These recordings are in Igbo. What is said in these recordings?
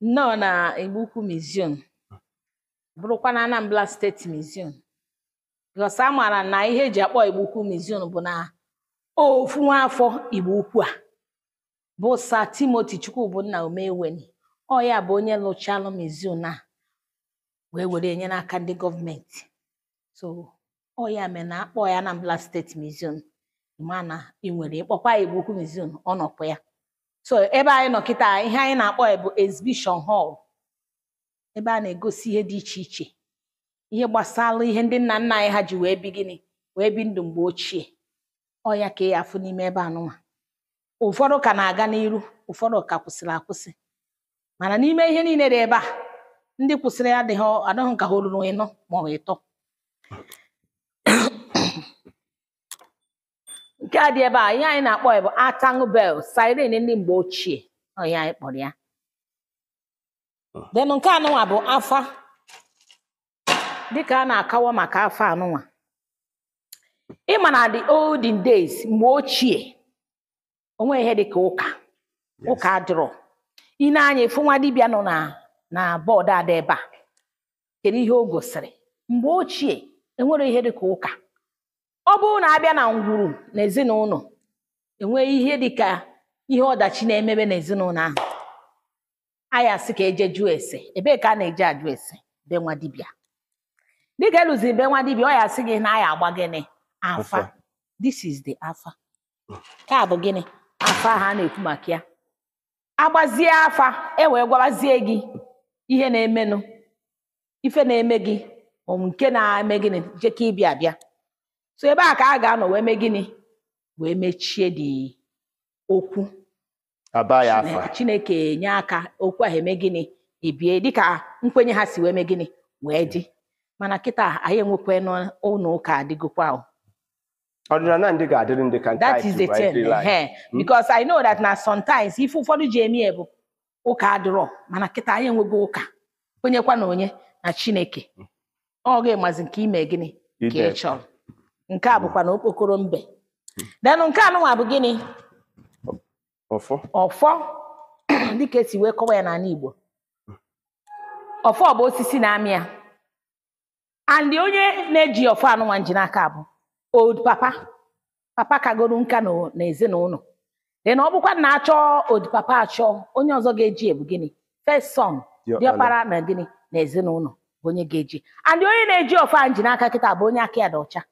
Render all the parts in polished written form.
Nnọọ na Igbo Ukwu Museum, bụrụkwa na Anambra State Museum, because a maara na ihe eji akpọ Igbo Ukwu Museum bụ na ofu nwaafọ Igbo Ukwu a bụ Sir Timothy Chukwubunna Omeweni, ọ ya bụ onye lụchalụ museum a wee were nye n'aka ndị gọọmenti. So ọ ya mere na akpọ ya Anambra State Museum, ma na ị nwere ịkpọkwa Igbo Ukwu Museum, ọ nọkwa ya. So ebe anyị nọ kịta, ihe anyị na-akpọ ya bụ exhibition hall, ebe a na-egosi ihe dị iche iche, ihe gbasara ihe ndị nna nna anyị ha ji wee bi gịnị, wee bi ndụ mgbe ochie. Ọ ya ka ị afụ n'ime ebe anụnwa. Ụfọdụ ka na-aga n'iru, ụfọdụ ka kwụsịrị akwụsị, mana n'ime ihe niile dị ebe a, ndị kwụsịrị adịghị adịghị ka ha ruru 4 maọbụ 3. Nke a dị ebe a, ihe anyị na-akpọ ya bụ Atangụ bell, siren ndị mgbe ochie, ọ ya anyị kpọrọ ya. Then nke anụnwa bụ afa, dịka a na-akawa maka afa anụnwa. Ịma na the olden days, mgbe ochie, onwe ihe dịka ụka, ụka adịrọ. Ị na-anya efu nwa dibịa nọ na bọọdụ ada ebe a, kedu ihe o gosiri? Mgbe ochie enwere ihe dịka ụka. Ọ bụrụ na abịa na ngwuru na ezinụlọ, enweghị ihe dịka ihe ọdachi na-emebe n'ezinụlọ ahụ, anyị asị ka eje jụọ ese. Ebee ka a na-eje ajụ ese? Be nwa dibịa. Dịka eluziri be nwa dibịa, ọ ya asị gị na anyị agba gịnị? Afa. This is the afa. Ka bụ gịnị? Afa ahụ a na-ekwu maka ya. Agbazie afa, e wee gwabazie gị ihe na-emenụ, ife na-eme gị, ọ nke na-eme gịnị, je ka ịbịa abịa. So ebe a ka a ga-anọ wee mee gịnị, wee mechie dị okwu. Aba ya afa. Chineke nye aka, okwu ahụ eme gịnị, ebie dịka nkwenye ha si wee mee gịnị, wee dị. Mana kịta anyị enwekwa n'ụlọ ụka adịgokwa o. Ọdịnala ndị ga-adịrị ndị ka nke That is the thing. Because I know that na sometimes ife ụfọdụ ji eme bụ ụka adịrọ, mana kịta anyị enwego ụka, kwenyekwa na onye na Chineke. Ọ ga-emazi nke ime gịnị ka ị chọrọ. Nke a bụkwa na okpokoro mbe. Then nke anụnwa bụ gịnị? Ọfọ. Ọfọ, dịka esi wee kọwa ya n'ala Igbo. Ọfọ bụ osisi na-amị ya. And onye na-eji ọfọ anụnwa nji n'aka bụ old papa. Papa kagoro nka na ezinụlọ. Then ọ bụkwa na achọ old papa achọ, onye ọzọ ga-eji ebu gịnị? First son, diọkpara na gịnị na ezinụlọ bụ onye ga-eji. And onye na-eji ọfọ a nji n'aka kịta bụ onye aka ya dị ọcha.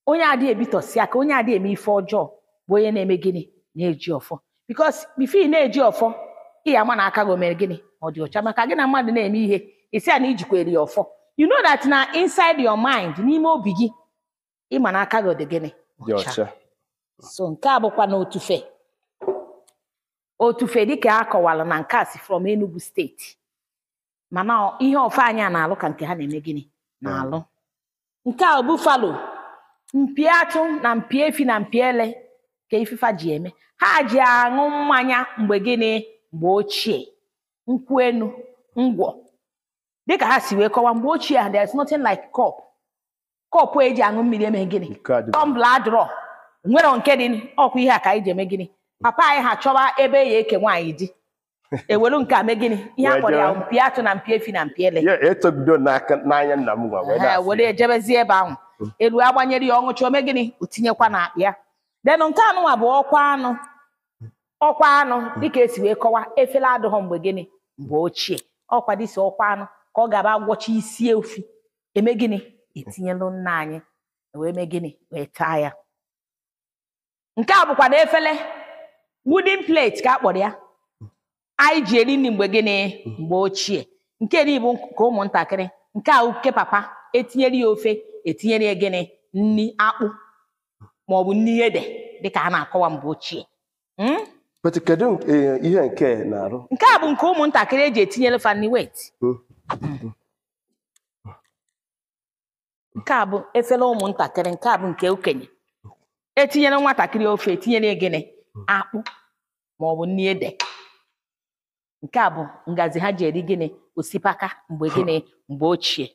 Onye adịghị ebitọsi aka, onye adịghị eme ife ọjọọ bụ onye na-eme gịnị, na-eji ọfọ. Because before ị na-eji ọfọ, ị ya ama na aka gị o mere gịnị, ọ dị ọcha. Maka gị na mmadụ na-eme ihe, ị sị ya na ijikwere ya ọfọ. You know that na inside your mind, n'ime obi gị, ị ma na aka gị ọ dị gịnị, ọcha. So nke a bụkwa na otufe. Otufe dịka a kọwara na nke a si from Enugu steeti. Mana ihe ọfọ anyị a na-alụ ka nke ha na-eme gịnị, na-alụ. Nke a buffalo, mpi atụ na mpi efi na mpi ele ka ififa ji eme. Ha ji aṅụ mmanya mgbe gịnị, mgbe ochie, nkwụ enu, ngwọ. Dịka ha si wee kọwa mgbe ochie, there is nothing like cup. Kọpụ eji aṅụ mmiri eme gịnị, tumbler adịrọ, nwere nke dị ọkwa ihe a ka anyị ji eme gịnị. Papa anyị ha chọwa ebe ya eke nwaanyị di, ewelu nke a mee gịnị, ihe a kpọrọ ya mpi atụ na mpi efi na mpi ele. Were ejebezie ebe ahụ elu agbanyere ya ọṅụcha, ome gịnị, o tinyekwa na akpa ya. Then nke anụnwa bụ ọkwa anụ. Ọkwa anụ dịka esi wee kọwa, efere adịghọ mgbe gịnị, mgbe ochie. Ọkwa dịsi ọkwa anụ ka ọ ga-aba gwọcha isi ofi, eme gịnị, etinyelụ nna anyị wee mee gịnị, wee taa ya. Nke a bụkwa na efere wooden plate ka a kpọrọ ya, anyị ji eri nri mgbe gịnị, mgbe ochie. Nke ni bụ nke ụmụntakịrị, nke a nke papa, etinyere ya ofe, etinyere ya gịnị, nri akpụ maọbụ nri ede dịka a na-akọwa mgbe ochie. Kedu ihe nke na-arụ? Nke a bụ nke ụmụntakịrị eji etinyere fa nri wet. Nke a bụ efere ụmụntakịrị, nke a bụ nke okenye. Etinyere nwatakịrị ofe, etinyere gịnị, akpụ maọbụ nri ede. Nke a bụ ngazi ha ji eri gịnị, osikapa mgbe gịnị, mgbe ochie.